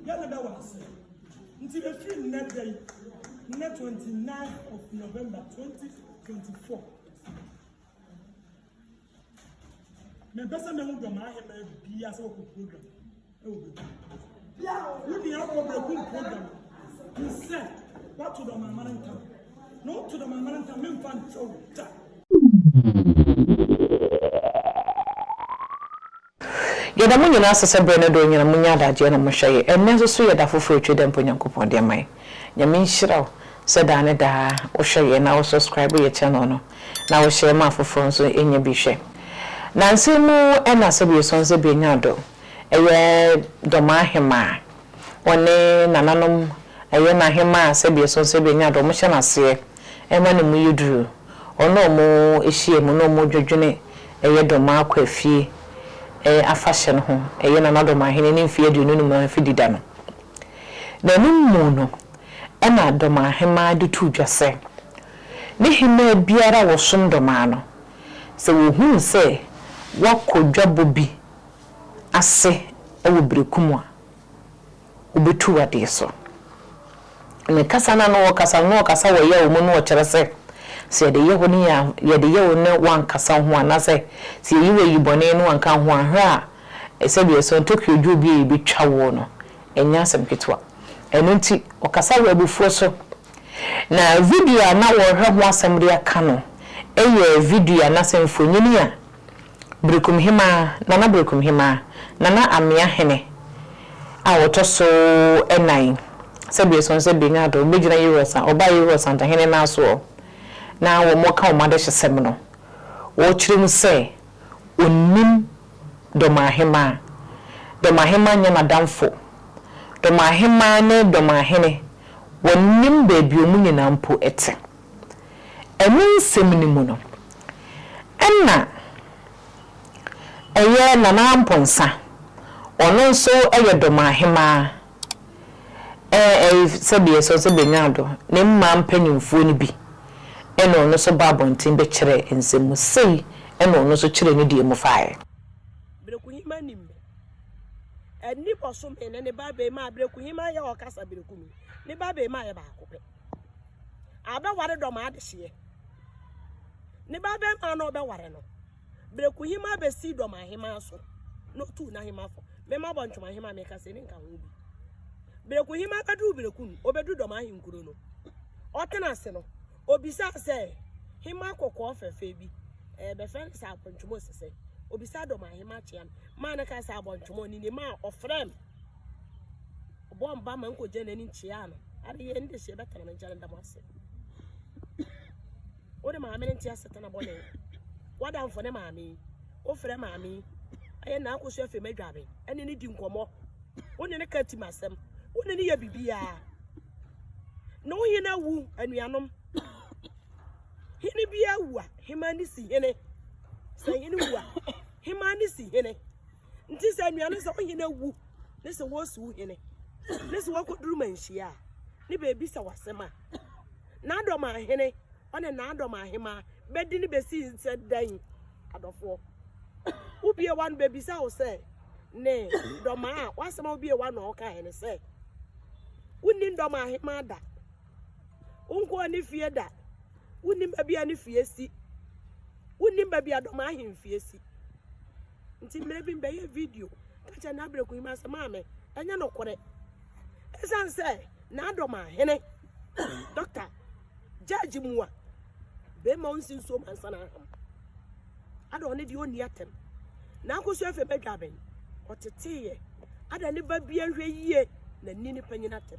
Yɛ ne da wɔ ase. Nti ɛfiri nnɛ da yi, nnɛ 29 of November 2024, mempɛ sɛ mehu Dɔm Ahemaa biara sɛ wɔkɔ program ɛwɔ baabi. Wo nua kɔ Berekum program hu sɛ woato Dɔm Amane ntam. Na woto Dɔm Amane ntam memfa nkyɛ wo da. Yɛda mo nyinaa ase sɛ berɛ ne dɔ nyina monya adagyeɛ na mohwɛ yɛ. Ɛnnɛ nso so yɛ da foforɔ a ɛtwa da mpo Nyankopɔn de ama yɛn. Nyame nhyira wo sɛ daa ne daa wohwɛ yɛn na wo subscribe yɛ channel no na wo share ma afoforɔ nso nya bi hwɛ. Nansa yi mu na sɛbi yɛsua sɛ bi anya dɔ ɛyɛ Dɔmaa Hemaa ɔne nananom ɛyɛ n'ahemaa sɛbi yɛsua sɛ bi anya dɔ ɔmo hyɛ n'aseɛ ɛma ne mu yɛ duru. Ɔne ɔmo hyia mu na ɔmo dwedwene ɛyɛ Dɔmaa Kwafie afahyɛ no ho, ɛyɛ Nana Dɔmaahene ne mfeɛ 25 afidi da no. Na ɛno mu no ɛna Dɔmaahemaa de too dwa sɛ, ne hemaa biara a wɔsom Dɔmaa no, sɛ wɔhunu sɛ wakɔ dwabɔ bi ase wɔ Berekum a, obetu adeɛ so. Ne kasa no a na ɔrekasa no, na ɔrekasa wɔ yaw mu na ɔkyerɛ sɛ, sɛ yɛde yɛ hɔ ne yɛn yɛde yɛ wo ne woankasa ho anaasɛ sɛ yɛyi wo ayi bɔne ne woanka ho a, hwɛ a sɛdeɛ sɛ Tokyo dwo bi a yɛbɛtwa woɔ no, ɛnyɛ asɛm ketewa. Ɛno nti, ɔkasa wɔ abufuo so. Na video a na wɔrehwɛ ho asɛm de aka no yɛ video anaasɛ mfonini a Berekum Hemaa, Nana Berekum Hemaa, Nana Amea Hene a ɔtɔ so nan, sɛdeɛ ɛsɔ sɛ benya do bɛgyina Yerosa, ɔbaa Yerosa Ntahene nan soɔ na wɔka wɔn adehyesɛm no, wɔkyerɛ mu sɛ ɔnnim Dɔmahemaa. Dɔmahemaa nyɛ n'adamfo. Dɔmahemaa ne Dɔmahene, wɔnnim baabi wɔn nyinaa mpo te. Ɛno nsɛm no mu no, ɛna ɛyɛ Nana Amponsah, ɔno nso yɛ Dɔmahemaa, ɛɛ sɛdeɛ ɛsɛ sɛ bɛnya ado, ne mmaa mpanimfoɔ no bi, ɛna ɔno nso baa abɔnten bɛkyerɛɛ nsɛm mu. Sei ɛna ɔno nso kyerɛɛ ne deɛ mu faeɛ. Berekuhima nim me. Ɛnni bɔsome ne ne ba bɛrima a Berekuhima yɛ ɔkasa Berekumi. Ne ba bɛrima yɛ baako pɛ. Abɛware dɔm adehyeɛ. Ne ba bɛrima na ɔbɛware no. Berekuhima bɛsi dɔm ahema so na ɔtuu n'ahema fo. Mema bɔ ntwom ahema meka sɛ ne nka ho bi. Berekuhima bɛduru Bereku no, ɔbɛduru dɔm ahenkuro no. Ɔtena ase no, obisaa sɛ, Hema kɔkɔɔ fɛfɛ bi, ɛɛ bɛfrɛ no sɛ abɔntwom sesɛ. Obisaa dɔm ahema kyea no. Maa no kaa sɛ abɔntwom ne ne maa ɔfrɛ me. Ɔbɔɔ mba ma nkɔgya n'ani nkyeaa no. Ade yɛ ne de hyɛ bɛtena me nkyɛn da mo ase. Wo ne maame no nte asetena bɔne. W'adamfo ne maame yi. Wofrɛ maame yi. Ɛyɛ na akɔsu afei madwabe. Ɛne ne di nkɔmmɔ. Wo ne ne ka tim asɛm. Wo ne ne yɛ biribiara. Na wo hene awu anuanom. Hene bi awu a, hema ne si hene. Sɛ hene wu a, hema ne si hene. Nti sɛ anuanom sɛ wo hene awu ne sɛ wɔsi wo hene ne sɛ wɔkɔduru manhyia a ne baabi sɛ wasɛm a n'adɔm ahene ɔne n'adɔm ahema bɛdi ne bɛsi sɛ dɛn adɔfoɔ wobie wa no bɛbisa wo sɛ ne dɔm a wasɛm a wobie wa no ɔka hene sɛ wonni dɔm ahema da wonkɔɔ ne fie da wonnim baabi a ne fie si wonnim baabi a dɔm ahemfie si Nti mmerɛ bi mbɛyɛ video ka kyerɛ n'abrɛku yi ma sɛ maame ɛnyɛ nokorɛ ɛsiane sɛ n'adɔm ahene dɔkta judge mu a bɛrima ɔnsi nsuo ma nsa n'aham ada ɔne deɛ ɔnni atɛm n'akoso afei bɛdwa abɛn ɔteteeɛ ada ne ba bia nhwɛ yie na ni ne panyin atɛm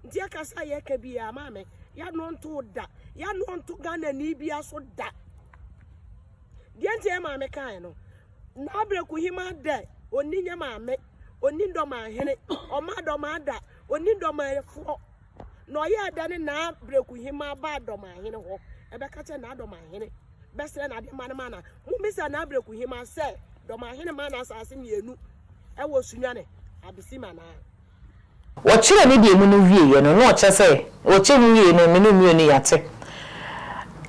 nti ɛka sɛ yɛka biara maame yɛano nto da yɛano nto Ghana ni bia so da Deɛ nti yɛ maame kae no, N'abrɛku hemaa dɛ ɔnni nyɛ maame, ɔnni dɔmahene, ɔma dɔmaa da, ɔnni dɔmafoɔ. Na ɔyɛɛ dɛ ne n'abrɛku hemaa baa dɔmahene hɔ, ɛbɛka kyɛ n'adɔmahene bɛsrɛ n'adeɛ ma no ma na. Mommisa n'abrɛku hemaa sɛ dɔmahene maa no asase mmienu ɛwɔ Sunyani, Abesim anaa? Wɔkyerɛɛ ne deɛ mu no wieeɛ no, na ɔkyerɛ sɛ wɔkyerɛ mu wieeɛ no, me ne wo mmienu yɛate.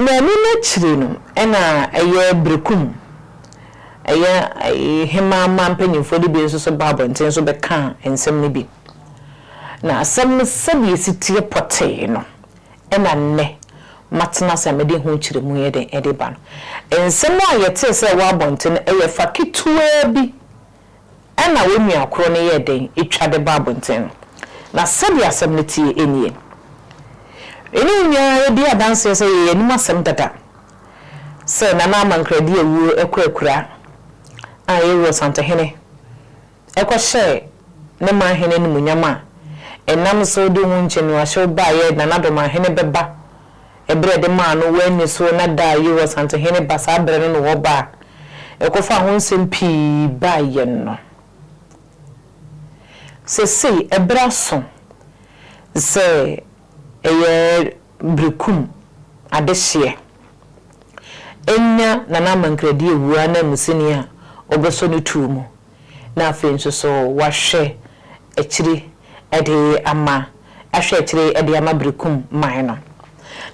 Na ɛno no akyire no, ɛna ɛyɛ Berekum, ɛyɛ hemaa mma mpanimfoɔ no bi nso so baa abɔnten nso bɛkaa nsɛm no bi. Na asɛm no sɛdeɛ ɛsi teɛ pɔtee no na nnɛ matena ase a mede ho nkyerɛmu yɛ dɛn de ba no. Nsɛm a yɛtee sɛ ɛwɔ abɔnten no, ɛyɛ fa ketewaa bi na wo nua korɔ no yɛɛ dɛn twa de baa abɔnten no. Na sɛdeɛ asɛm no teɛ nie. Yɛne wo nyinaa yɛdi adanseɛ sɛ yɛyɛ anim asɛm dada sɛ Nana Amankradi awuo kɔ akuraa a ɛyɛ wɔ Santehene kɔhyɛɛ ne man hene animuonyam a ɛnam so de ho nkyɛnuahyew baeɛ Nana Domanhene bɛba ɛberɛ a ɛde maa no wanni so na da a Yehowa Santehene ba saa berɛ no na ɔba a ɛkɔfaa ho nsɛm pii baeɛ no. Sesei ɛberɛ aso sɛ ɛyɛ berekum adehyeɛ nya Nana Amankradi Awuah ananmusini a ɔbɛsɔ ne tuo mu na afei nso so wahwɛ akyiri de ama ahwɛ akyire de ama berekum man no.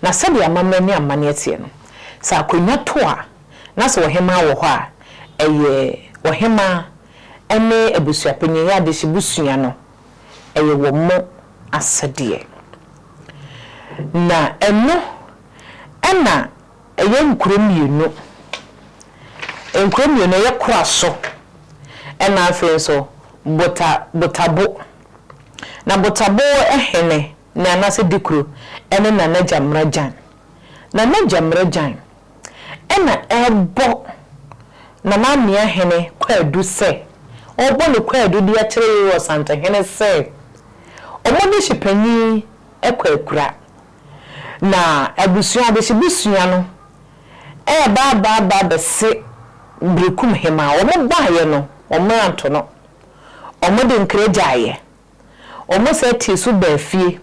Na sɛdeɛ amammerɛ ne amanneɛ teɛ no, sɛ akonnwa to a, na sɛ ɔhemmaa wɔ hɔ a, ɛyɛ ɔhemmaa ne abusuapanin, ɛyɛ adehye busua no, ɛyɛ wɔn asɛdeɛ. Na ɛno na ɛyɛ nkuro mmienu, nkuro mmienu, ɛyɛ Koraso ɛna afei nso Bota, Botabo. Na Botabo hene ne anaasɛ Dikuro ɛne Nana Gyamera Gyan. Nana Gyamera Gyan ɛna ɛrebɔ Nana Amea hene kwaadu sɛ, ɔrebɔ no kwaadu de akyerɛ Yehowa Ɔsantehene sɛ wɔn dehye panyin kɔ akura. Na abusua, adehye busua no reba aba aba abɛse Berekum hemaa. Wɔn baeɛ no, wɔn anto no. Wɔn de nkra gyaeɛ. Wɔn san tii so baa fie.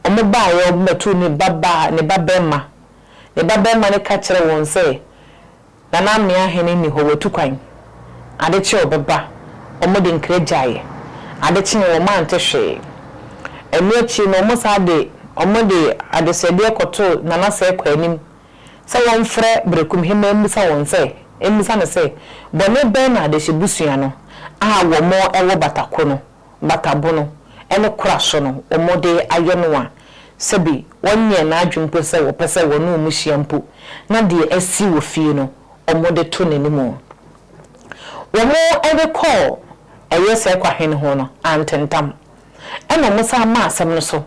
Wɔn baeɛ, wɔn bɛtoo ne ba baa, ne ba barima. Ne ba barima no ka kyerɛɛ wɔn sɛ, Nana Amea hene nni hɔ, watu kwan. Ade kye a ɔbɛba. Wɔde nkra gyaeɛ. Ade kyeeɛ, wɔante hwee. Ɛno akyi no, wɔsan de wɔde adesrɛdeɛ kɔtoo Nana Sɛɛkwa anim sɛ wɔmfrɛ Berekum hemmaa mmisa wɔn sɛ, mmisa no sɛ, bɔne bɛn na adehye busua no a wɔwɔ Batako no batabo no ne kora so no wɔde ayɛ no a, sɛbi wɔnyɛɛ n'adwene mpo sɛ wɔpɛ sɛ wɔne wɔn hyia mpo, na deɛ asi wɔ fie no wɔde to n'anim. Wɔde kɔɔ ɛyɛ sɛɛ kwahene ho no, antentam. Ɛna wɔsan maa asɛm no so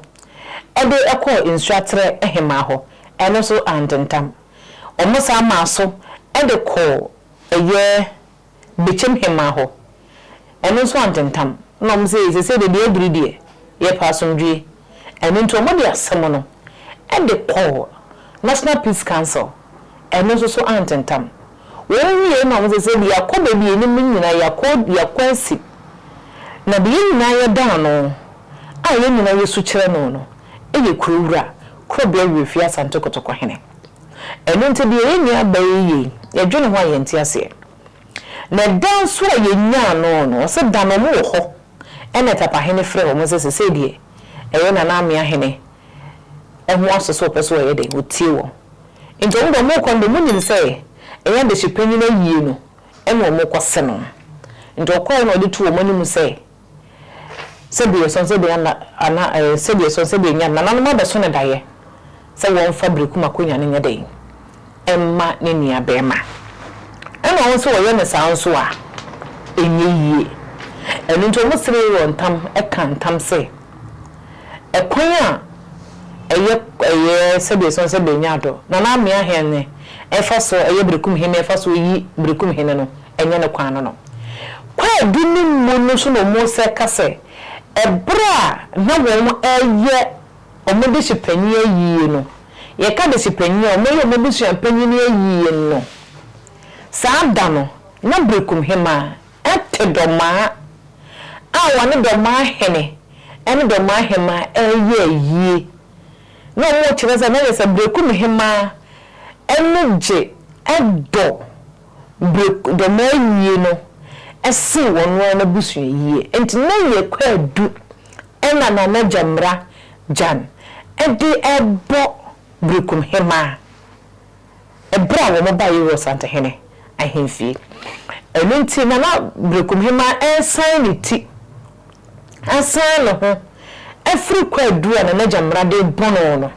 de kɔɔ Nsuaterɛ hemaa hɔ, ɛno nso antentam. Wɔsan maa so de kɔɔ ɛyɛ Bekyem hemaa hɔ. Ɛno nso antentam. Ɛna wɔn se, Seesei deɛ, deɛ aduru deɛ, yɛpɛ asomdwoeɛ. Ɛno nti wɔde asɛm no de kɔɔ National Peace Council. Ɛno nso so antentam. Wɔn wieeɛ na wɔn se, Seesei deɛ yɛakɔ baabi a yɛnim no nyinaa, yɛakɔ, yɛakɔ asi. Na deɛ yɛn nyinaa yɛda ano a yɛn nyinaa yɛsu kyerɛ no no yɛ Kuro Wura, Korɔbea Werɛfie Asante Kotoko Hene. Ɛno nti deɛ yɛn nua baa yi yɛ yi, yɛdwene ho a yɛnte aseɛ. Na ɛda nso a yɛnyaa no no, ɔse da no wɔn wɔ hɔ ɛna Tapahene frɛɛ wɔn sɛ sesei deɛ ɛyɛ Nana Amea hene ho aso sɛ ɔpɛ sɛ ɔyɛ dɛn, ɔtie wɔn. Nti wɔn deɛ wɔrekɔ no deɛ wɔnim sɛ ɛyɛ adehyepanyin ayie no ɛna wɔrekɔse no. Nti ɔkɔeɛ na ɔde too wɔn anim sɛ Sɛdeɛ ɛsɔ sɛdeɛ ana ana ɛɛ sɛdeɛ ɛsɔ sɛdeɛ nya nananom abɛso no daeɛ sɛ wɔmfa berekum akonnwa no nyɛ dɛn mma ne nua barima. Ɛna wɔn nso wɔyɛ no saa nso a, ɛnyɛ yie. Ɛno nti wɔsere wɔ ntam ka ntam sɛ, ɛkwan a ɛyɛ ɛyɛ sɛdeɛ ɛsɔ sɛdeɛ nya adɔ Nana Amea hene ɛfa so ɛyɛ berekum hene ɛfa so yi berekum hene no ɛnyɛ ne kwan no no. Kwaadu no mu no nso na wɔsɛ ka sɛ ɛberɛ a na wɔreyɛ wɔn dehyepanin ayie no, yɛka dehyepanin a, wɔreyɛ wɔn abusuapanin ayie no, saa da no, na Berekum hemaa te Dɔmaa a wɔne Dɔmaa hene ne Dɔmaa hemaa reyɛ ayie. Na wɔrekyerɛ sɛ na kyerɛ sɛ Berekum hemaa ani gye dɔ Bere dɔm ayie no sen wɔn ara n'abusua yie. Nti na yɛ kwaadu na Nana Gyamera Gyan de rebɔ Berekum Hemaa ɛberɛ a wɔn baeɛ wɔ Asantehene ahemfie. Ɛno nti Nana Berekum Hemaa resan ne ti, asan ne ho. Afiri kwaadu a Nana Gyamera de rebɔ no no,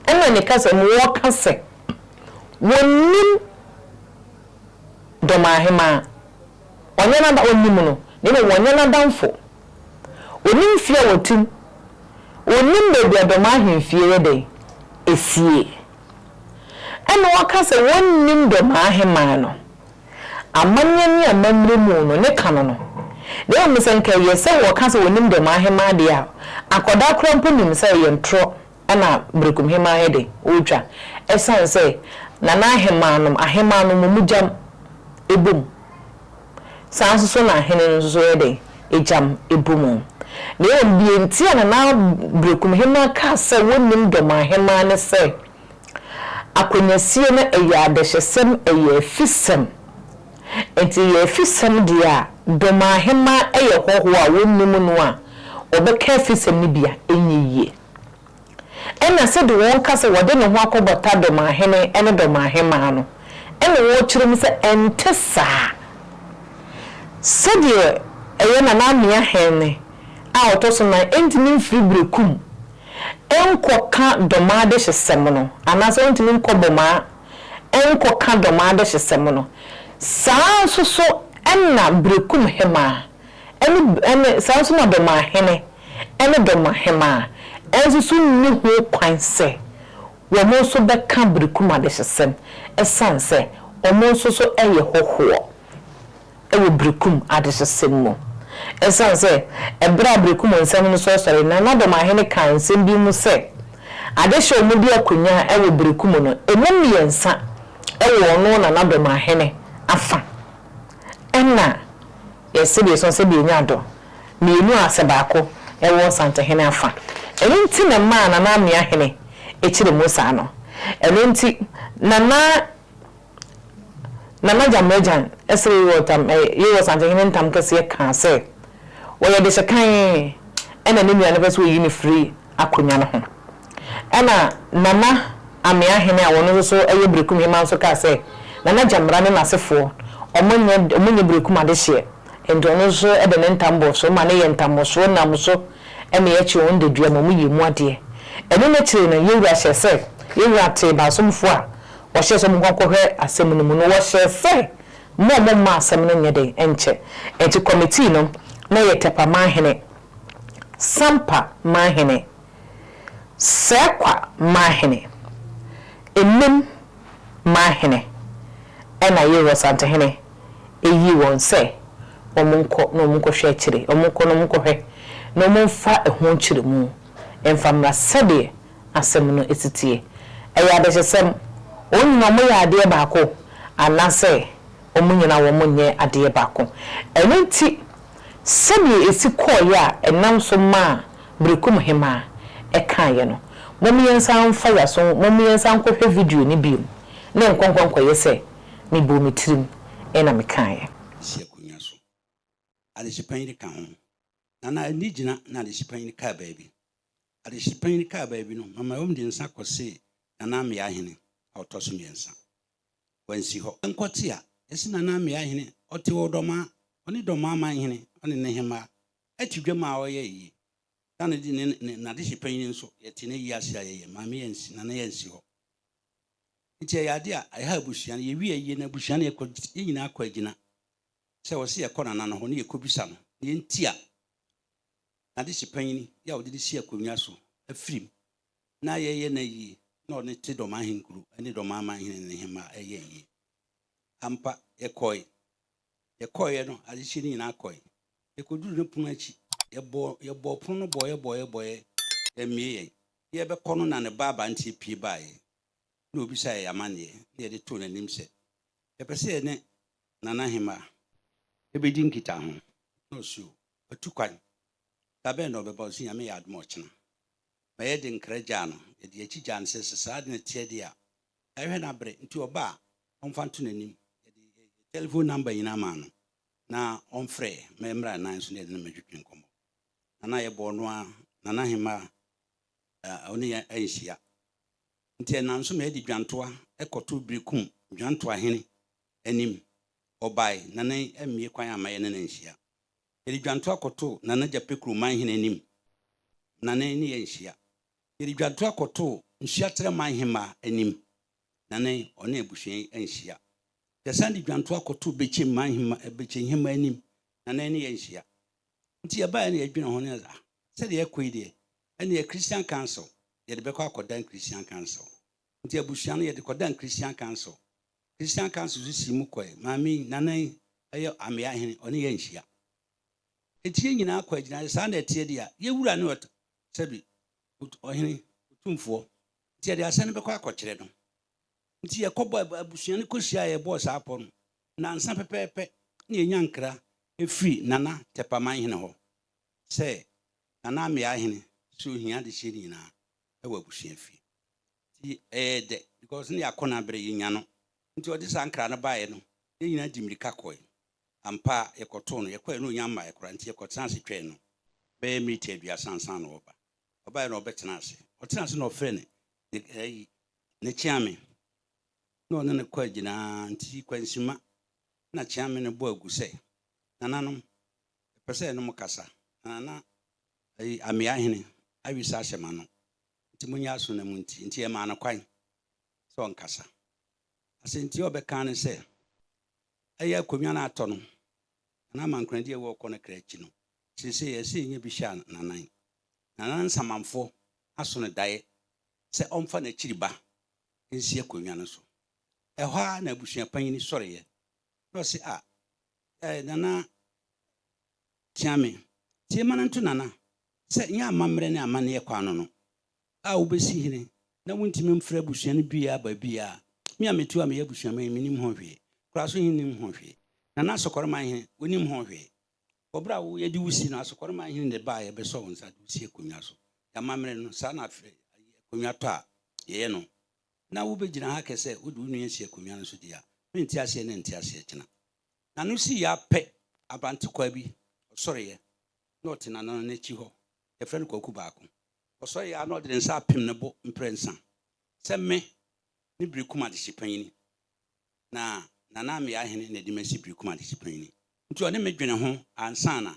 ɛna ne kasa mu wɔka sɛ wɔnnim Dɔmaahemaa. Ɔnyɛ n'ada ɔnim no, na mmom ɔnyɛ n'adamfo. Ɔnim fie a wɔte mu. Ɔnim baabi a Dɔmaa ahemfie yɛ dɛn? Ɛsie. Ɛna wɔka sɛ wɔnnim Dɔmaahemaa no. Amanneɛ ne amammerɛ mu no, ne ka no no. Na mmom sɛ nka ɛyɛ sɛ wɔka sɛ wɔnim Dɔmaahemaa deɛ a, akwadaa koraa mpo nim sɛ ɛyɛ ntorɔ na Berekumhemaa yɛ dɛn? Ɔretwa. Ɛsiane sɛ Nana ahemaa nom, ahemaa nom, wɔn gyam bɔ mu. Saa nso so na ahene no nso so yɛ dɛn? Gyam bɔ mu. Na mmom deɛ nti a Nana Berekumhemaa kaa sɛ wɔnnim Dɔmaahemaa ne sɛ, Akwanyasie no ɛyɛ adɛhyɛsɛm, ɛyɛ afisɛm. Enti ɛyɛ afisɛm deɛ a, Dɔmaahemaa yɛ hɔhoɔ a wɔnnim no a, ɔbɛka afisɛm no bi a, ɛnyɛ yie. Ɛna sɛdeɛ wɔka sɛ wɔde ne ho akɔbata Dɔmaahene ne Dɔmaahemaa no, ɛna wɔkyerɛ mu sɛ ɛnte saa. Sɛdeɛ ɛyɛ Nana Amea Hene a ɔtɔ so nan ntumi mfiri Berekum nkɔka Dɔmaa adehyesɛm no, anaasɛ ɔntumi nkɔ Bɔmaa nkɔka Dɔmaa adehyesɛm no, saa ara nso so na Berekum Hemaa ne ne saa ara nso na Dɔmaa Hene ne Dɔmaa Hemaa nso so nni ho kwan sɛ wɔn nso bɛka Berekum adehyesɛm, ɛsiane sɛ wɔn nso so yɛ hɔhoɔ. wɔ Berekum adehyesɛm mu. Esiane sɛ bere a Berekum nsɛm no sɔresɔree no, Nana Dɔmahene kaa nsɛm bi mu sɛ adehye a wɔdi akonnwa wɔ Berekum no, emu mmiɛnsa wɔ ɔno Nana Dɔmahene afa, ɛnna yɛsɛ bieson sɛ bienya adɔ, mmienu a sɛ baako wɔ Santehene afa. Ɛno nti na ɛmaa Nana Ameahene kyerɛ mu saa no. Ɛno nti Nana Nana Gyammerɛgyan srɛ Yehowa ntam, ɛ, Yehowa Santehene ntam kɛseɛ kaa sɛ, Wɔyɛ dehye kann ɛna ne nua no pɛ sɛ ɔyi no firi akonnwa no ho. Ɛna Nana Ameahene a ɔno nso so yɛ Berekum hemmaa nso kaa sɛ, Nana Gyammera ne n'asefoɔ, wɔnyɛ, wɔnyɛ Berekum adehyeɛ. Enti ɔno nso de ne ntam bɔɔ so ma no yɛ ntammɔsoɔ nam so ma yɛkye wɔn dadua ma wɔyɛ mu adeɛ. Ɛno n'akyire no, Yɛwura hyɛɛ sɛ, Yɛwura tee baasomfoɔ a Wɔhyɛɛ sɛ wɔnkɔ nkɔhwɛ asɛm no mu no, wɔhyɛɛ sɛ mma wɔmma asɛm no nyɛ dɛn nkyɛ. Enti kɔmitii no, na ɛyɛ Tɛpa manhene, Sampa manhene, Sɛɛkwa manhene, Emem manhene, ɛna Yeroa Santehene yii wɔn sɛ wɔnkɔ na wɔnkɔhwɛ akyire, wɔnkɔ na wɔnkɔhwɛ na wɔmfa ɛho nkyerɛmu mfa mmra sɛdeɛ asɛm no si teɛ. Ɛyɛ adehyesɛm, wɔn nyinaa wɔyɛ adeɛ baako anaasɛ wɔn nyinaa wɔnyɛ adeɛ baako. Ɛno nti, sɛdeɛ ɛsi kɔeɛ a ɛnam so maa Berekum Hemaa kaeɛ no, mom yɛnsan mfa yɛn aso, mom yɛnsan nkɔhwɛ video no bio na ɛnkɔ nkɔ nkɔyɛ sɛ mebɔɔ me tirim na mekaeɛ. Si akonnwa so. Adehye panyin ka ho. Nana ani gyina na adehye panyin kaa baabi. Adehye panyin kaa baabi no, Mama Ewom de nsa kɔsee Nana Amea Ahene a ɔtɔ so mmiɛnsa. Wansi hɔ. Nkɔte a, yɛse Nana Amea Ahene, ɔte wɔ Dɔmaa, ɔne Dɔmaa man hene, ɔne ne hemmaa te dwam a ɔreyɛ ayie. Da no de ne ne n'adehye panyin nso, yɛte n'ayie ase a yɛyɛ. Maame ansi, Nana ansi hɔ. Nti ɛyɛ ade a ɛha abusua no. Yɛwie ayie no, abusua no yɛkɔ, yɛn nyinaa kɔ agyina. sɛ ɔse yɛkɔ Nana no hɔ na yɛkɔbisa no deɛ nti a n'adehye panyini yi a ɔde no si akonnwa so afirim na yɛyɛ no ayie na ɔne te dɔm ahenkuro ne dɔm amanhene ne hemmaa ɛyɛ ayie. Ampa, yɛkɔe. Yɛkɔeɛ no, adehyeɛ no nyinaa kɔe. Yɛkɔduruu ne pono akyi, yɛbɔɔ, yɛbɔɔ pono no bɔeɛ bɔeɛ bɔeɛ, yɛammue yɛn. Yɛrebɛkɔ no na ne ba aberanteɛ pue baeɛ na ɔbisaa yɛn amanneɛ na yɛde too n'anim sɛ yɛpɛ sɛ yɛne Nana Hemaa bɛdi nkitaho na ɔse o, watu kwan, da bɛn na ɔbɛba? Ɔse Nyame yɛ adom a ɔkyena. Ma yɛde nkra gyaa no, yɛde yɛn akyi gyaa no sɛ sɛ saa ade no teɛ deɛ a, yɛahwɛ no abrɛ, nti ɔba a ɔmfa nto n'anim. Yɛde yɛn telephone number nyinaa maa no na ɔmfrɛ yɛn ma yɛmmra ne nan so na yɛde no mmɛtwetwe nkɔmmɔ. Nana yɛbɔɔ no ara, Nana Hemaa ɔne yɛn anhyia. Nti ɛnam so ma yɛde dwantoa kɔtoo Berekum Dwantoahene anim. Ɔbae, na ne ammue kwan amma yɛne no anhyia. Yɛde dwantoa kɔtoo Nana Gyapekuro manhene anim. Nane ne yɛn nhyia. Yɛde dwantoa kɔtoo Nsuaterɛ man hemmaa anim. Nane ɔne abusua yi anhyia. Yɛsan de dwantoa kɔtoo Bekyem man hemma, Bekyem hemmaa anim. Nane ne yɛn nhyia. Nti yɛbaeɛ na yɛdwene ho ne ah, sɛdeɛ ɛkɔ yi deɛ, ɛneɛ Christian Council, yɛde bɛkɔ akɔdan Christian Council. Nti abusua no yɛde kɔdan Christian Council. Christian Council nso sii mu kɔe. Maame yi, Nana yi, ɛyɛ Amea hene, ɔne yɛn nhyia. Enti yɛn nyinaa kɔ agyina, saa na ɛteɛ deɛ a, yɛn wura ne ɔt, sɛbi, ɔhene, otumfoɔ. Nti yɛde asɛm no bɛkɔ akɔkyerɛ no. Nti yɛkɔbɔ, abusua no kɔhyia a yɛbɔɔ saa pɔ no, nnansa pɛpɛɛpɛ na yɛnya nkra firi Nana Tɛpaman hene hɔ sɛ Nana Amea hene sɛ ohia adehyeɛ no nyinaa wɔ abusua fie. Nti ɛyɛɛ dɛ because na yɛakɔ no aberɛ, yɛnya no. Nti ɔde saa nkra no baeɛ no, yɛn nyinaa di mmirika kɔe. Ampa ara, yɛkɔtoo no. Yɛkɔeɛ no, ɔnnya mmaeɛ koraa, nti yɛkɔtenaa ase twɛn no bɛyɛ miniti aduasa ansa na ɔreba. Ɔbaeɛ no, ɔbɛtenaa ase. Ɔtenaa ase na ɔfrɛɛ ne, ne, ayi, ne kyeame, na ɔne no kɔ agyina, nti kwansima na kyeame no bɔ agu sɛ, Nananom, yɛpɛ sɛ yɛne mo kasa, na Nana, ayi, Amea hene awisa ahyɛ m'ano, nti monyɛ aso na montie. Nti yɛmaa no kwan sɛ ɔnkasa. Asɛnti a ɔbɛkaa ne sɛ, Ɛyɛ akonnwa no atɔ no, anaa amankoradi a ɛwɔ ɔkɔ no kra akyi no, seesei ɛsɛ sɛ yenya bi hyɛ n'anan. Nana Nsamanfo aso no dae sɛ ɔmfa n'akyiri ba nsi akonnwa no so. Ɛhɔ ara na abusua panyin sɔreeɛ, na ɔse, A, eh, Nana Kyeame, tie ma no nto Nana sɛ nyɛ amammerɛ ne amanneɛ kwan no no. a wobesi hene na wontumi mfrɛ abusua no biara baabiara. Me a mete hɔ a meyɛ abusuaman yi, minnim ho hwee. Koraso hene nnim ho hwee. Nana Asokɔreman hene, onim ho hwee. Wɔ bere a wo yɛde wo si no, Asokɔreman hene na ɛbaeɛ bɛsɔɔ wo nsa de wo si akonnwa so. Yɛn amammerɛ no, saa na akonnwa tɔ a, yɛyɛ no. Na wobɛgyina ha kɛ sɛ wode wo nua si akonnwa no so deɛ a, mente aseɛ nnɛ nte aseɛ kyena. N'ano siiɛ ara pɛ, aberantekwaa bi, ɔsɔreeɛ, na ɔte Nana no akyi hɔ. Yɛfrɛ no Kwaku Baako. Ɔsɔre a na ɔde ne nsa apem ne bo mprɛnsa sɛ me ne Berekum adehyepanyini, na Nana Ameyaw Hene na ɛde me asi Berekum adehyepanyini. Nti ɔne me dwene ho ansa na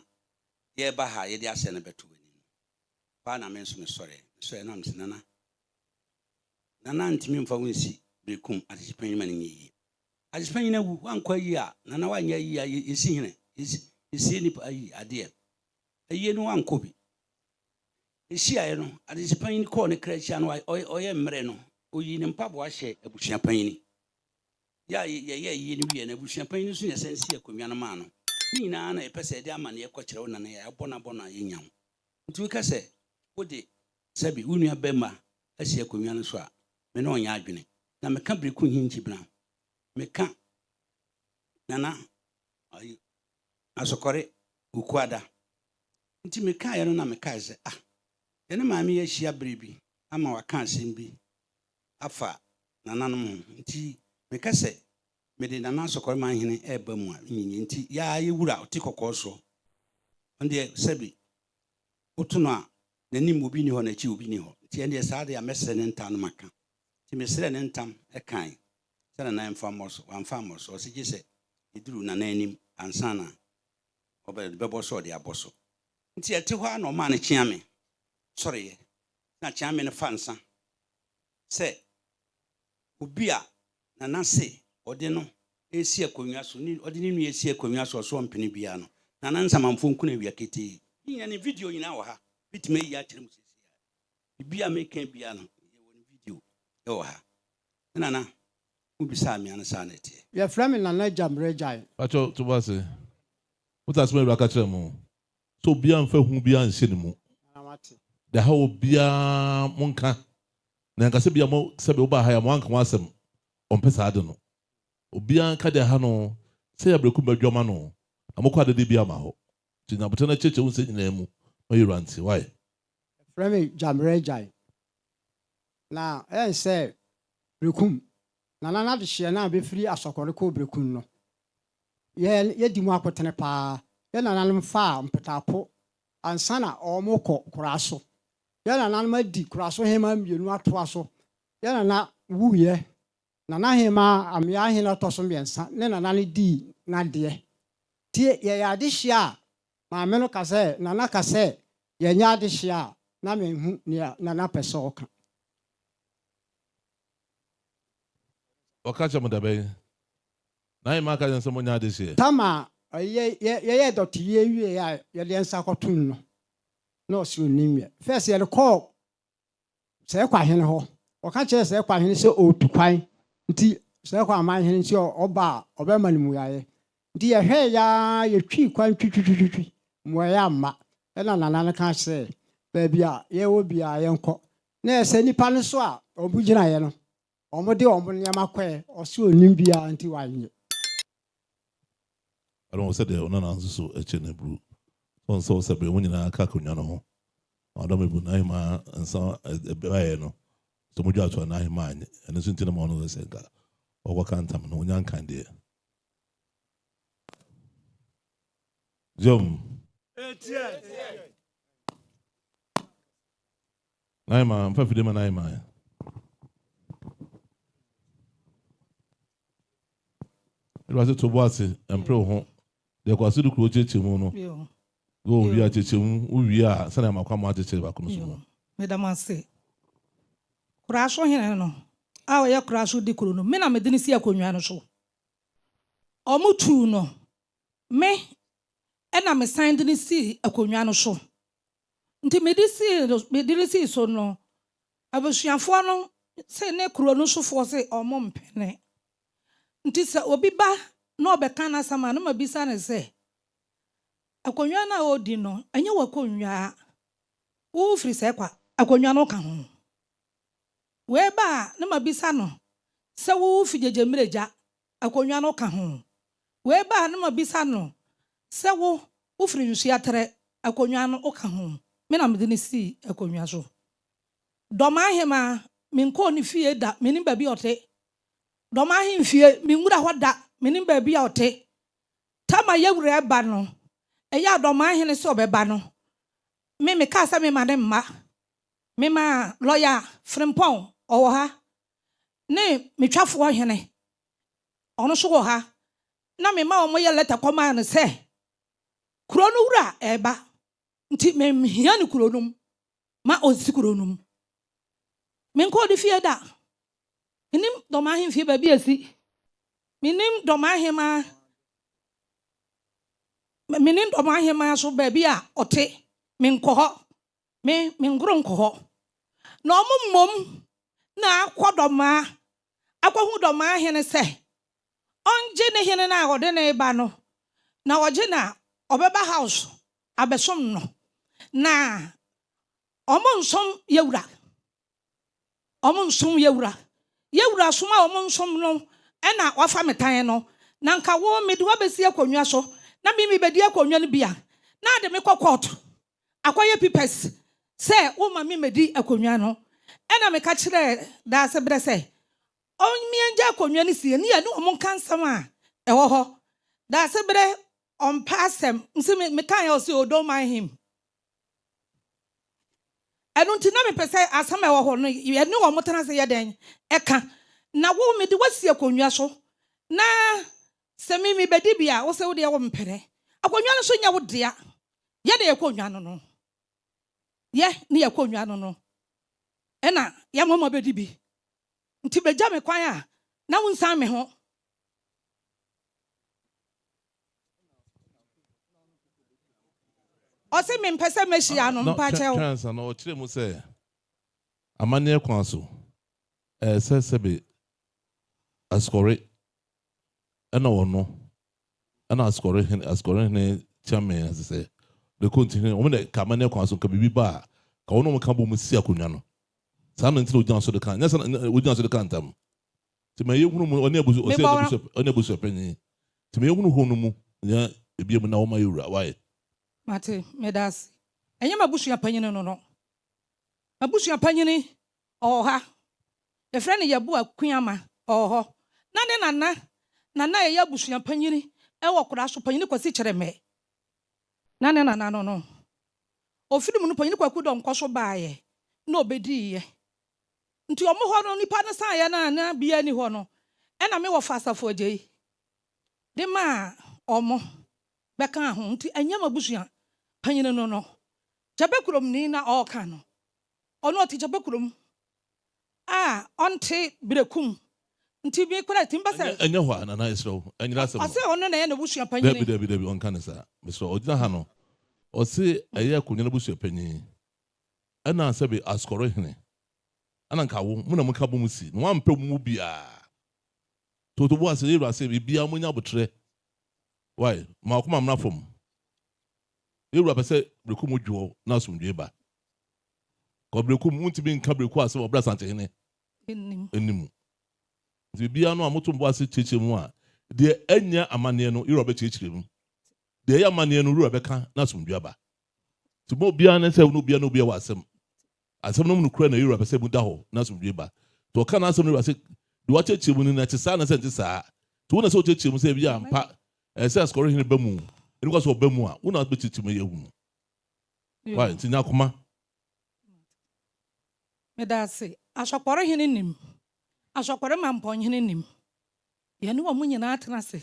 yɛreba ha a yɛde asɛm no bɛto w'anim no. Hɔ ara na me nso mesɔree. Mesɔree na mese, Nana, Nana ntumi mfa wo nsi Berekum adehyepanyini ma no nyɛ yie. Adehyepanyini awu, woankɔ ayie a, Nana woanyɛ ayie a, yɛsi hene, yɛsie nnipa ayi adeɛ. Ayie no woankɔ bi. Ehyiaeɛ no, adehyepanyin kɔɔ ne kra akyi a na ɔyɛ mmerɛ no, ɔyii ne mpaboa hyɛɛ abusuapanyin. Yɛ a yɛyɛɛ ayie no wieɛ no, abusuapanyin nso na yɛsan sii akonnwa no maa no. Ne nyinaa na yɛpɛ sɛ yɛde amanneɛ kɔkyerɛ wo nana yi a yɛabɔ no abɔ no a yɛnnya wo. Nti woka sɛ wode sɛbe wo nua barima asi akonnwa no so a, me ne wo nyɛ adwene. Na meka Bereku Nhinkyibena, meka Nana Asokɔre Wukuada. Nti mekaeɛ no na mekae sɛ, Ah, yɛne maame yi ahyia berɛ bi ama waka asɛm bi afa nananom ho. Nti meka sɛ mede Nana Asɔkɔreman hene reba mu a, menyɛ. Nti yɛ ara yɛ wura a ɔte kɔkɔɔ soɔ, ɔno deɛ sɛbe woto no a, n'anim obi nni hɔ, n'akyi obi nni hɔ. Nti ɛndeɛ saa deɛ a mɛsrɛ ne ntam no maka. Nti mesrɛɛ ne ntam kae sɛ Nana mfa mmɔ so. Wamfa ammɔ so. Ɔse gye sɛ yɛduru Nana anim ansa na ɔbɛ bɛbɔ so ɔde abɔ so. Nti ɛte hɔ ara na ɔmaa no kyeame sɔreeɛ. Na kyeame no fa nsa sɛ obi a Nana se ɔde no resi akonnwa so ne ɔde ne nua resi akonnwa so ɔso ɔmpene biara no, Nana Nsamanfoɔ nku no awia ketee. Ne nyinaa ne video nyinaa wɔ ha. Mɛtumi ayi akyerɛ mo seesei ara. Biribiara a meka biara no, yɛwɔ ne video wɔ ha. Me Nana, Wobisaa me a na saa na ɛteɛ. Yɛfrɛ me Nana Gyammerɛ Gyan. Pakyɛw to bo ase. Mote asɛm a Awuraa ka kyerɛɛ mo? Sɛ obiara mfa hu biara nhyɛ ne mu. Nana mate. Deɛ ɛhaw obiara monka. Na ɛnka sɛ bia mo sɛbe wobaa ha yi a moanka ho asɛm. Ɔmpɛ saa ade no. Obiara nka deɛ ɛha no sɛ yɛ abereku mma adwama no na mokɔ adede biara ma hɔ. Nti nya aboterɛ na kyerɛkyerɛ wo nsɛm nyinaa mu ma yɛwura nte. Wai? Yɛfrɛ me Gyammerɛ Gyan. Na ɛyɛ sɛ Berekum, Nana n'adehyeɛ no a bɛfiri Asɔkɔre kɔɔ Berekum no, yɛn yɛdi mu akotene pa ara. Yɛn nananom faa Mpotaapo ansa na wɔrekɔ Koraso. Yɛn nananom adi Koraso hemmaa mmienu atoa so. Yɛn nana wuiɛ, Nana hemmaa Amea hene a ɔtɔ so mmiɛnsa ne nana no dii n'adeɛ. Nti yɛyɛ adehyeɛ a, maame no ka sɛ, Nana ka sɛ yɛnyɛ adehyeɛ a, Na menhu nea Nana pɛ sɛ ɔka. Ɔka kyerɛ mo da bɛn? N'ahemaa ka kyerɛ no sɛ monyɛ adehyeɛ. Tam a yɛyɛɛ dɔteyɛ wieeɛ a yɛde yɛn nsa kɔtom no, na ɔse ɔnnim yɛ. First yɛde kɔɔ Sɛɛkwahene hɔ. Ɔka kyerɛɛ Sɛɛkwahene sɛ ɔretu kwan nti Sɛɛkwa amanhene nti ɔba a ɔbɛma no mmuaeɛ. Nti yɛhwɛeɛ ara yɛtwii kwan twitwitwitwi, mmuaeɛ amma. Ɛna Nana no ka sɛ baabi a yɛwɔ biara yɛnkɔ. Na ɛyɛ sɛ nnipa no so a wɔgyinaeɛ no, wɔde wɔn nneɛma kɔɛ, ɔse ɔnnim biara nti wannye. Ɛno wɔ sɛdeɛ wo nana nso so kyɛ no aburu. So ɔnsɛ wo sɛ bere mo nyinaa ka akonnwa no ho na ɔdɔ me bu n'ahemaa nsa baeɛ no sɛ modwa ato a n'ahemaa nye. Ɛno nso nti na ma ɔno sɛ nka ɔkɔka ntam no ɔnya nkan deɛ. Gyom. N'ahemaa mfa fidie ma n'ahemaa. Awurade to bo ase mpere wo ho. Deɛ Kwasi de kuro kyekyɛ mu no, wo wie a kyekyɛ mu, wo wie a sɛnea makwa mo akyekyere baako no so mu. Meda mo ase. Koraso hene no a ɔyɛ Koraso di kuro no, me na mede no si akonnwa no so. Wɔtuu no, me na mesan de no sii akonnwa no so. Nti mede sii no, mede no sii so no, abusuafoɔ no se ne kuro no sofoɔ se wɔmpene. Nti sɛ obi ba na ɔbɛka n'asɛm a, na mabisa no sɛ, Akonnwa no a ɔredi no, ɛnyɛ w'akonnwa a wofiri sɛɛ kwa, akonnwa no ka ho? Wei ba a, na mabisa no sɛ wofi Gyegye-Mmiregya, akonnwa no ka ho? Wei ba a, na mabisa no sɛ wo, wofiri Nsuaterɛ, akonnwa no ka ho? Me na mede no sii akonnwa so. Dɔm ahemaa, menkɔɔ ne fie da, mennim baabi a ɔte. Dɔm ahemfie, menwura hɔ da, mennim baabi a ɔte. Tam a yɛwura reba no, ɛyɛ a Dɔm ahene sɛ ɔbɛba no, me mekaa sɛ memma no mma. Memaa lɔya Frimpong, ɔwɔ ha, ne me twafoɔ hene, ɔno nso wɔ ha, na mema wɔyɛ lɛtɛ kɔmaa no sɛ, kuro no wura reba, nti menhia no kuro no mu, ma ɔnsi kuro no mu. Menkɔɔ ne fie da. Mennim Dɔm ahemfie baabi a ɛsi. Mennim Dɔm ahemaa, mennim Dɔm ahemaa so baabi a ɔte. Menkɔ hɔ. Me, mengoro nkɔ hɔ. Na wɔn mmom na akɔ Dɔmaa akɔhu Dɔmaa hene sɛ ɔngye ne hene no a ɔde no reba no, na ɔgye no a, ɔbɛba house abɛsom no. Na wɔnsom yɛwura. Wɔnsom yɛwura. Yɛwura som a wɔnsom no na wafa me tan no. Na nka wo, mede wo abɛsi akonnwa so, na me mebɛdi akonnwa no bi a, na ade me kɔ court akɔyɛ pipɛs sɛ woma me mɛdi akonnwa no. Ɛna meka kyerɛɛ Daasebrɛ sɛ ɔmmiɛngya akonnwa no sie ne yɛne wɔn nka nsɛm a ɛwɔ hɔ. Daasebrɛ ɔmpɛ asɛm, nti mekaeɛ ɔse oh don't mind him. Ɛno nti na mepɛ sɛ asɛm a ɛwɔ hɔ no, yɛne wɔn tena ase yɛ dɛn? Ɛka. Na wo, mede wo asi akonnwa so, na sɛ me mebɛdi bi a, wo sɛ wo deɛ wompene. Akonnwa no nso nyɛ wo dea. Yɛ na yɛkɔnnwa no no. Yɛ ne yɛkɔnnwa no no. Ɛna yɛma mo abɛdi bi. Nti bɛgya me kwan a, na wonsan me ho. Ɔse mempɛ sɛ mɛhyia no, Na mpakyɛw. twɛn ansa na ɔkyerɛ mu sɛ amanneɛ kwan so ɛyɛ sɛ sɛbe Asukɔre ɛna ɔno ɛna Asukɔre hene Asukɔre hene Kyeame ase sɛ Lekonti hene wɔn na ka amanneɛ kwan so nka biribi ba a ka wɔn na wɔn ka bɔ mu si akonnwa no saa na nti na ogyina so de ka nyɛ sɛ na ogyina so de ka ntam Nti ma yɛhunu mu, ɔne abusu, ɔsɛ abusua, ɔne abusua panyin. Nti ma yɛhunu hɔ no mu, nya ebia mu na wɔma yɛ wura, why? Mate, meda ase. Ɛnyɛ m'abusua panyin no no. M'abusua panyin ɔwɔ ha. Yɛfrɛ no Yeboah Kuama, ɔwɔ hɔ. Na ne nana na na ɛyɛ abusua panyin wɔ Koraa so, Panyin Kwasi Kyeremɛ. Na ne nana no no. Ɔfiri mu no, Panyin Kwaku Donkor so baeɛ na ɔbɛdiiɛ. Nti ɔmo hɔ no nipa no saeɛ no a na biaa nni hɔ no ɛna me wɔfa Asafo Agyei de maa ɔmo bɛkaa ho nti ɛnyɛ m'abusua panyini no no Kyɛbɛ kuromni na ɔɔka no. Ɔno ɔte Gyapɛ kurom a ɔnte Berekum nti me koraa ɛtumi ba sɛ. Ɛnyɛ hɔ a, Nana yɛsrɛ wo, ɛnyera asɛm no. Ɔse ɔno na ɛyɛ n'abusua panyini. Dabi, dabi, dabi, ɔnka no saa. Mesrɛ wo, ɔgyina ha no, ɔse ɛyɛ Akonwa no abusua panyin, ɛna sɛbe Asukɔre hene, ɛna nka wo, mo na moka bom si, na wampɛ mo mu biara. Toto bo ase, yɛwura se biribiara monya abotrɛ. Wai, ma wakoma mmra fam. Yɛwura pɛ sɛ Berekum dwoɔ na asomdwoe ba. Kɔ Berekum, wontumi nka Berekum asɛm wɔ berɛ Asantehene nni mu. Nti biribiara no a moto mo bo ase kyerɛkyerɛ mu a, deɛ ɛnyɛ amanneɛ no, yɛwura bɛkyerɛkyerɛ mu. Deɛ ɛyɛ amanneɛ no, wura bɛka na asomdwoe aba. Nti mo obiara ne sɛ wo ne obiara ne obiara wɔ asɛm. Asɛm no mu nokorɛ na Yewura pɛ sɛ emu da hɔ na asomdwoeɛ ba. Nti ɔka n'asɛm no Yewura se, deɛ wakyerɛkyerɛ mu no na ɛte saa anaasɛ ɛnte saa? Nti wo na ɛsɛ wokyerɛkyerɛ mu sɛ ebia ampa ɛsɛ sɛ Asukɔre hene ba mu, ɛni kwa sɛ ɔba mu a, wo na wobɛkyerɛkyerɛ mu yɛahunu. Wai, nti nya akoma. Meda ase. Asɔkɔre hene nim. Asɔkɔre mampɔn hene nim. Yɛne wɔn nyinaa atena ase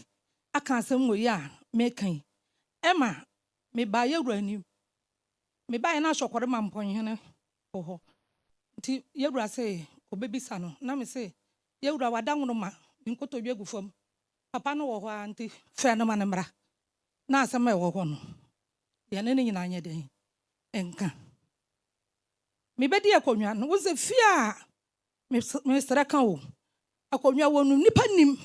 aka asɛm wei a meka yi. Ɛma mebaa Yewura anim. Mebaeɛ na Asɔkɔre Mampɔnhene wɔ hɔ, nti Yawura se ɔbɛbisa no, na mese, Yawura wada nwoma, ne nkotodwe gu fam, papa no wɔ hɔ ara nti frɛ no ma no mmra, na asɛm a ɛwɔ hɔ no, yɛne no nyinaa nyɛ dɛn nka. Mebɛdi akonnwa no, wo sɛ fie a mesrɛ ka o, akonnwa wɔ no nnipa nim,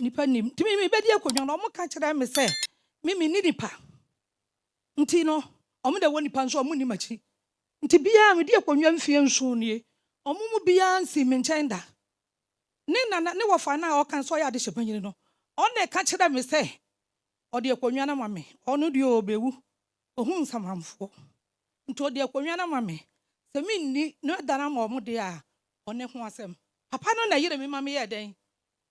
nnipa nim, nti mebɛdi akonnwa no, wɔka kyerɛ me sɛ me menni nipa. Nti no, wɔn deɛ wɔ nipa nso wɔn nni m'akyi. Nti biara medi akonnwa mfie nson nie, wɔn mu biara nsii me nkyɛn da. Ne nana, ne wɔfa no a ɔka sɛ ɔyɛ adehyɛ panyin no, ɔno na ɛka kyerɛɛ me sɛ ɔde akonnwa no ama me. Ɔno deɛ ɔrebɛwu, ɔhu nsamanfoɔ. Nti ɔde akonnwa no ama me. Sɛ menni na ɛdane ama wɔn deɛ a, ɔne ho asɛm. Papa no na ɛyere me ma meyɛɛ dɛn?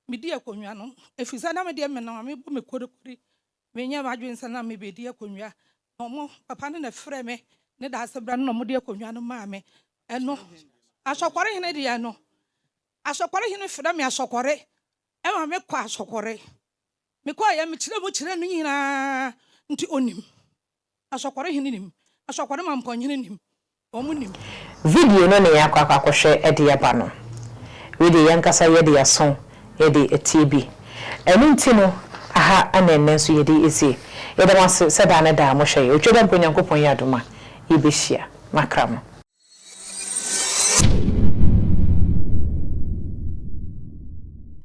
Medii akonnwa no, ɛfiri sɛ na me deɛ menam a mebɔ me korikori Menyɛɛ m'adwene sɛ na mebɛdi akonnwa, na wɔn papa no na ɛfrɛɛ me ne Daasebrɛ no na wɔde akonnwa no maa me. Ɛno, Asɔkɔre hene deɛ no, Asɔkɔre hene frɛ me Asɔkɔre, ɛma mekɔ Asɔkɔre. Mekɔeɛ, mekyerɛ mu kyerɛ no nyinaa, nti ɔnim. Asɔkɔre hene nim, Asɔkɔre mampɔnhene nim, wɔn nim. Video no na yɛakɔ akɔ akɔhwɛ de aba no. Wei deɛ yɛn ankasa yɛde yɛn aso yɛde atie bi. Ɛno nti no, aha na ɛnnɛ nso yɛde resie. Yɛda mo ase sɛ daa ne daa mohwɛ yɛn. Otwa da mpo Onyankopɔn yɛ adom a, yɛbɛhyia. Makra mo.